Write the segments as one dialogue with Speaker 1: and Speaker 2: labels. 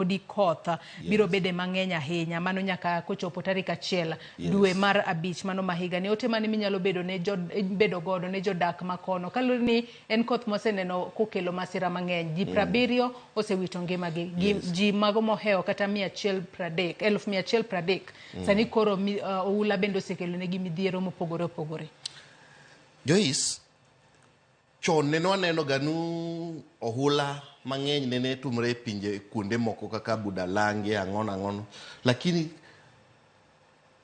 Speaker 1: Podi koth biro bede mang'eny ahinya mano nyaka kochopo tarik 1 dwe mar 5 mano ma higani. Ote mane minyalo bedo ne jo, bedo godo ne jodak makono kaluwore ni en koth mwaseneno kokelo masira mang'eny ji 70 osewito ngimagi gi ji mago mohewo kata 130 130,000 sani koro oula bende osekelo negi midhiero mopogore opogore.
Speaker 2: Joyce, Chon nene waneno ga nu ohula mang'eny nene tumre e pinje kuonde moko kaka Budalangi, ang'ono ang'ono. Lakini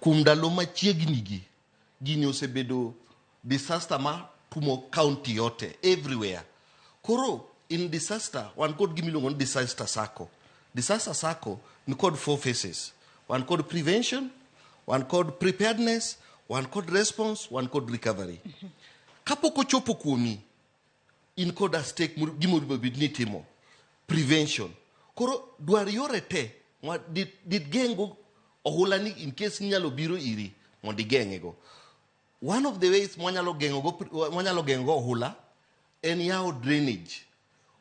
Speaker 2: kuom ndalo machiegni gi, gini osebedo disaster ma tumo county yote, everywhere. Koro in disaster, wan kod gima iluongo ni disaster circle. Disaster circle ni kod 4 phases. Wan kod prevention, wan kod preparedness, wan kod response, wan kod recovery. Kapok ochopo kuomi, in kod a stake gima onego bed ni itimo. Prevention. Koro dwar yore te ma dit geng'go ohula ni in case inyalo biro iri mondo igeng'e go. One of the ways mwanyalo geng'o go, mwanyalo geng'o go ohula en yawo drainage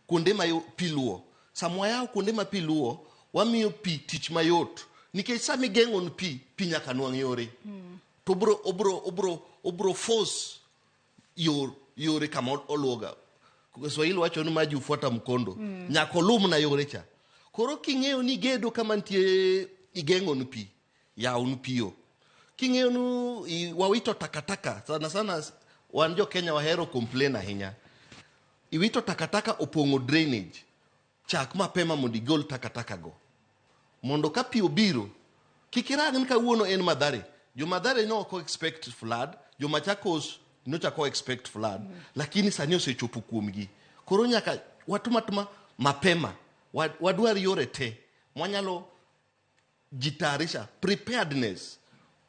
Speaker 2: kuonde ma pi luwo. Sama wayawo kuonde ma pi luwo, wamiyo pi tich mayot nikech sama igeng'o ni pi, pi nyaka nwang' yore. To obro force yore kama oluwoga. Kiswahili wacho ni maji hufuata mkondo. Nyaka olum na yore cha. Koro king'eyo ni gedo kama nitie igeng'o ni pi, yaw ni pi yo. King'eyo ni wawito takataka, sana sana wan jo Kenya wahero complain ahinya. Iwito takataka opong'o drainage. Chak mapema mondo igol takataka go. Mondo ka pi obiro, kik irang ni kawuono en Mathare. Jo Mathare no ok expect flood, jo Machakos nyocha expect flood, lakini sani osechopo kuomgi. Koro nyaka watuma tuma mapema, wadwar yore te mwanyalo jitayarisha, preparedness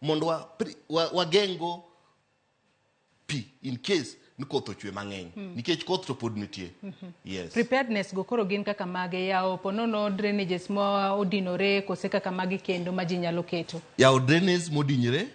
Speaker 2: mondo wageng'go pi in case ni koth ochwe mang'eny. Nikech koth to pod nitie. Yes.
Speaker 1: Preparedness go koro gin kaka mage? Yawo ponono drainages ma odinore kose kaka mage kendo ma ji nyalo keto?
Speaker 2: Yawo drainage modinyore.